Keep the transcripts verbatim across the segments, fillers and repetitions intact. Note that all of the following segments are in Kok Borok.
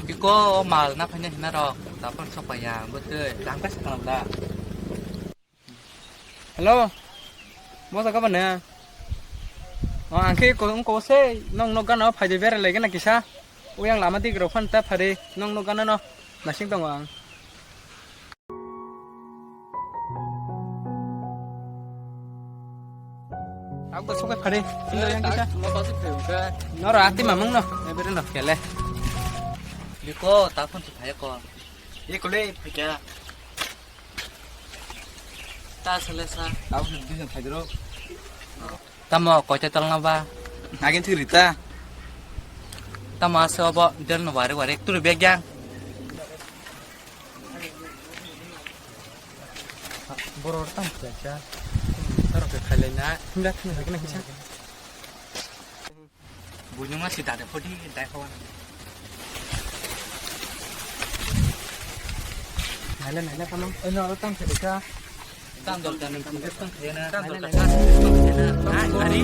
Iko mal na phanya hina rok, tapon sopaya, bwtwi, tangka sakang da. Hello, mo jaga bana? O, ang khe ko, ko se, nong no gana phai de bera lege na kisa. Uyang lama dik rok phan ta phari, nong no gana no, nasing tongo ang. Ako sukai phari. Sundar yang kita. Noro ati mamung no. Ebere no kele. Liko tapon tu phaya ko. Iko le phaya. Ta sele sa. Tapon tu phaya dro. Tamo koita tolna ba? Nagin thwi rita. Tamo ase obo del no wari wari turu beg yang. Borok tam khlai kha. Taro khe khailai na. Himra thini hagna kisa. Bunyuma si dade photi dai khawan. Naila naila tamo. Eno aro tam khlai kha. Tam dol kan, tam dol kan. Tam dol kan. Ari.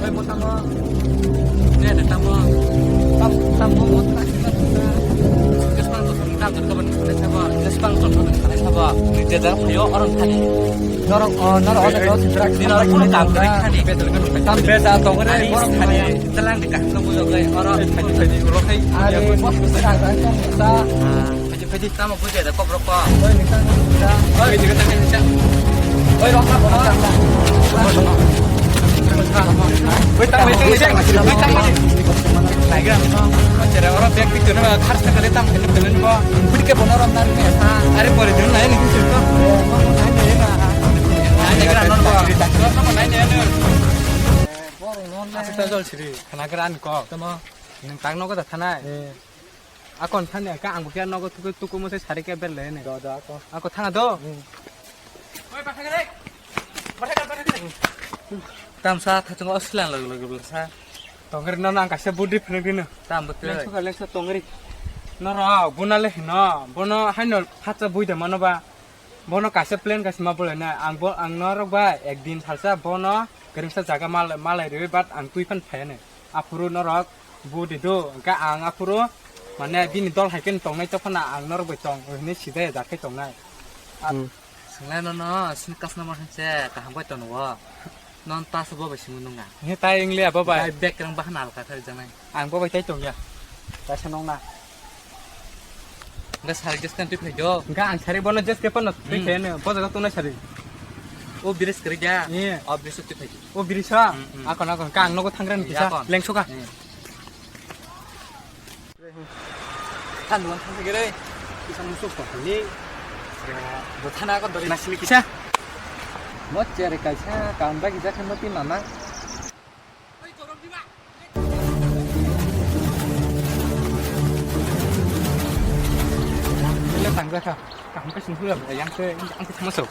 Oi, mo tamo. Ne, ne, tamo. Tam, tamo, mo tamo. Jespang dol kan, tam dol kan, ne, tamo. Jespang dol kan, ne, tamo. Ni jeda phayo orang tadi. Norok, oh, norok, oh, norok, oh, ni norok pun kam kari tadi. Tam beda tong re, orang tadi. Telang di kan, tunggu dulu, orang. Tadi, tadi, orang hai. Ari, bos, tadi, tadi. Phaidi, phaidi, tamo bujai da, kobrok ko. Oi, nang tang, nang tang. Oi, nang tang, nang tang. Oi, rok na, rok na. Oi, tang, oi, tang, oi, tang, oi, tang, oi. Naigra, oi, chere, oro bag picture na, khar sa kale tang, kale, kale, ko. Budi ke bono rom na, ne. Are, pore, dun, nai, ni, ni, ko. Nai, nai, gra, non, ko. Nai, nai, nai. Asik ta jol siri, khana gra, an, ko. Tamo. Nang tang, no, ko, da, thanai. Akon thani ka ang bukya nogo tuku tuku mo se sari ke bel le ne. Do, do, ako. Ako thanga do. Hmm. Tamsa thachung oslan log log bel sa. Tongri no ang kaisa budi phunuk dino. Tam butwe. Lengso ka lengso tongri. No ro buna le hino. Bono haino phatsa bui de mano ba. Bono kaisa plan kaisa ma bole na. Ang bo ang norok ba ekdin salsa bono kwrwngsa jaga mal malai riwi but ang twi phan phaya ne. Aphuru norok budi do, hwnkhe ang aphuru, mane, bini dol hai khe tongnai, tokphano ang norok bai tong, hwnwi sida ya, jak khe tongnai. Hmm. Swnglai nono, sini customer hinse kaham bai tono o. Non ta se bo bai simi nunga. Nge tai wng liya, bo bai. Bai bag rang bahana alka thar janai. Ang bo bai tai tongya. Kaisa nongna. Hwnkhe sari jeske twi phai do. Hwnkhe ang sari bono jeske phano twi Hmm. phai no, bo jaga tongnai sari. O bridge kwrwi da? Iya. O bridge twi phai do. O bridge ha? Hmm, hmm. Akon, akon. Ka ang nogo thangrani Iya, kisa. Akon. Lengso ka? Hmm. Than duan than gere. Kisa musuk ko ni. Bo thana ko dori. Nasini kisa. Mo chere kaisa kam ba kisa khan mati mama. Ile tangga ka. Kam ka sing hula yang se ang ka masuk.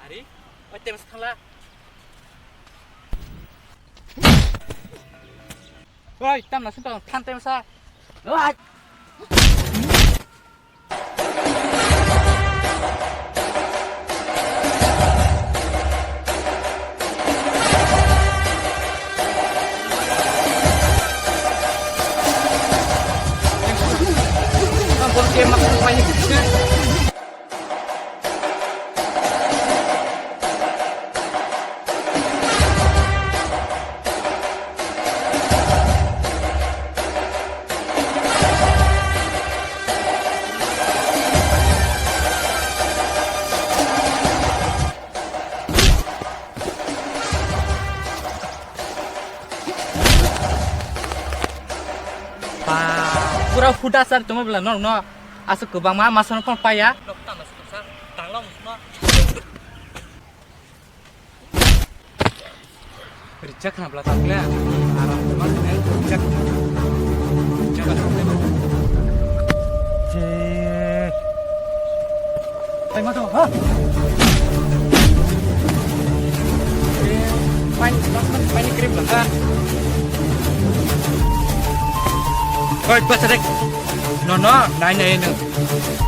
Ari, oi, tem sa thangla. Oi, tam na sung tong, than tem sa. Oi. Ba, pura huda sar tongma bela norok no. Aswk kwbangma masa no phone paiya. Nok tangla sukha sa, tangla musma. Rijak khna bla takle. Aram ma khna rijak. Rijak khna. Pani, pani cream lah. Oi, bas rek. No, no, nai, nai, no.